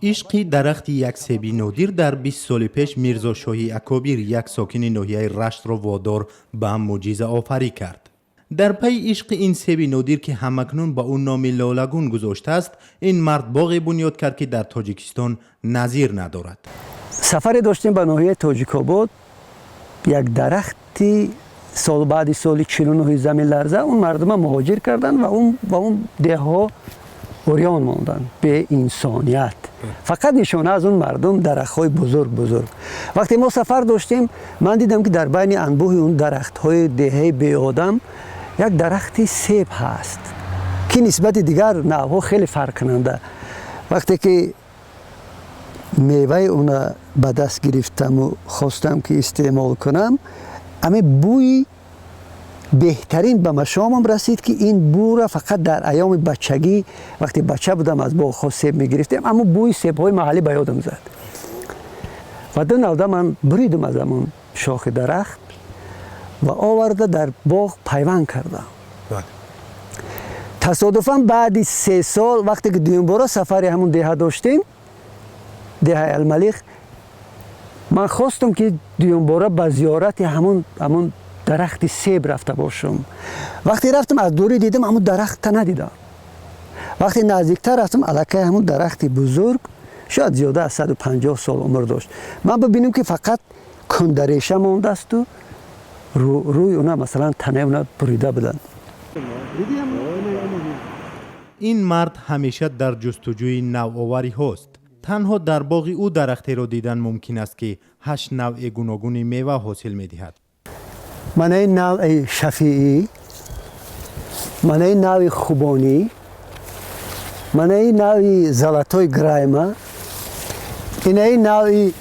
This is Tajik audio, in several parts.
Ишқи дарахти як себи нодир дар 20 соли пеш Мирзошоҳи Акобир, як сокини ноҳияи Раштро водор ба мӯъҷизаофарӣ кард. Дар пайи ишқи ин себи нодир, ки ҳамакнун ба ӯ номи Лолагун гузоштааст, ин мард боғе бунёд кард, ки дар Тоҷикистон назир надорад. Сафаре доштем ба ноҳияи Тоҷикобод. Як дарахти сол баъди соли 49-и заминларза он мардума муҳоҷир карданд ва он деҳҳо урён монданд, беинсоният. Фақат нишона аз он мардум дарахтҳои бузург бузург. Вақте мо сафар доштем, ман дидам, ки дар байни анбӯҳи он дарахтҳои деҳаи беодам як дарахти себ ҳаст, ки нисбати дигар навъҳо хеле фарқкунанда. Вақте ки меваи уна ба даст гирифтаму хостам, ки истеъмол кунам, ами бӯи беҳтарин ба машомам расид, ки ин бӯра фақат дар айёми бачагӣ, вақте бача будам, аз боғҳо себ мегирифтем, аммо бӯи себҳои маҳаллӣ ба ёдам зад ва ду навда ман буридам аз ҳамон шохи дарахт ва оварда дар боғ пайванд кардам. Тасодуфан баъди 3 сол, вақте ки дуюмбора сафари ҳамон деҳа доштем, деҳаи Алмалих, ман хостам, ки дуюмбора ба зиёрати ҳамон дарахти себ рафта бошам. Вақте рафтам, аз дурӣ дидам, ҳамон дарахта надидам. Вақте наздиктар рафтам, аллакай ҳамон дарахти бузург шояд зиёда аз 150 сол умр дошт, ман бибинем, ки фақат кундареша мондаасту рӯи уна, масалан, танаи уна бурида буданд. Ин мард ҳамеша дар ҷустуҷӯи навовариҳост. Танҳо дар боғи ӯ дарахтеро дидан мумкин аст, ки ҳашт навъи гуногуни мева ҳосил медиҳад. Манаи навъи шафиӣ, манаи навъи хубонӣ, манаи навъи золотой грайма, инаи навъи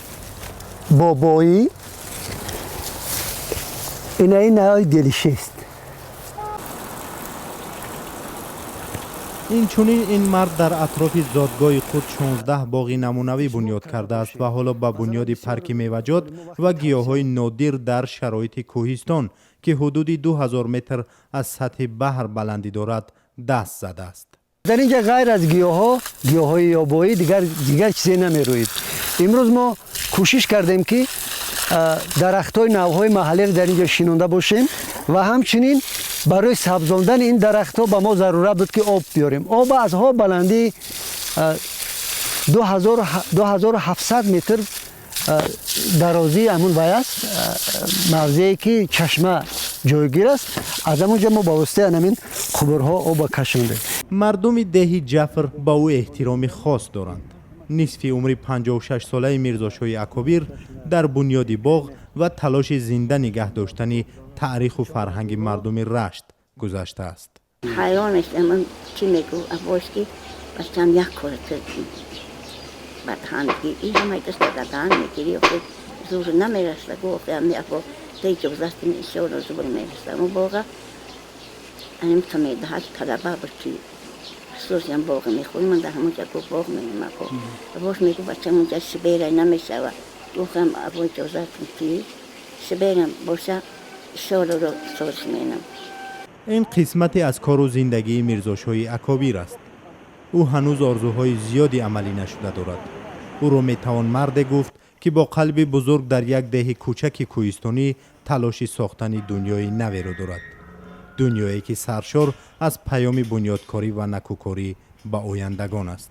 бобоӣ, инаи навъи делишест. Инчунин ин мард дар атрофи зодгоҳи худ 16 боғи намунавӣ бунёд кардааст ва ҳоло ба бунёди парки меваҷот ва гиёҳҳои нодир дар шароити кӯҳистон, ки ҳудуди 2000 метр аз сатҳи баҳр баландӣ дорад, даст задааст. Дар ин ҷа ғайр аз гиёҳҳо, гиёҳҳои ёбоӣ, дигар чизе намерӯид. Имрӯз мо кӯшиш кардем, ки дарахтҳои навъҳои маҳаллиро дар ин ҷо шинонда бошем ва ҳамчунин барои сабзондани ин дарахтҳо ба мо зарурат буд, ки об биёрем. Об аз ҳо баландии 2700 метр дарозии ҳамун вай аст, мавзее ки чашма ҷойгир аст, аз ҳамон ҷо мо ба воситаи ҳамин қубурҳо оба кашондем. Мардуми деҳи Ҷафр ба ӯ эҳтироми хос доранд. Нисфи умри 56-солаи Мирзошоҳи Акобир дар бунёди боғ ва талоши зинда нигаҳ доштани таъриху фарҳанги мардуми Рашт гузаштааст. Ҳайрон мешудам, ман чӣ мегӯ абош, ки бачам як кора бадаҳан и ҳамаи даста дадаҳан мегирӣ, охи зур намераса. Гу охи ами або та иҷозат иншоалло зур мераса. Мо боға анимта медаҳад талаба буд, ки хусусиан боғ мехӯрӣ. Ман дар ҳамонҷа гу боғ мерем. Або абош мегӯ: «Бачам, унҷа сибера намешава». Гуфтам: «Або, иҷозат ки сиберам боша, иншоалло соз менам». Ин қисмате аз кору зиндагии Мирзошоҳи Акобир аст. Ӯ ҳанӯз орзуҳои зиёди амалӣ нашуда дорад. Ӯро метавон марде гуфт, ки бо қалби бузург дар як деҳи кӯчаки кӯҳистонӣ талоши сохтани дунёи наверо дорад, дунёе ки саршор аз паёми бунёдкорӣ ва накӯкорӣ ба ояндагон аст.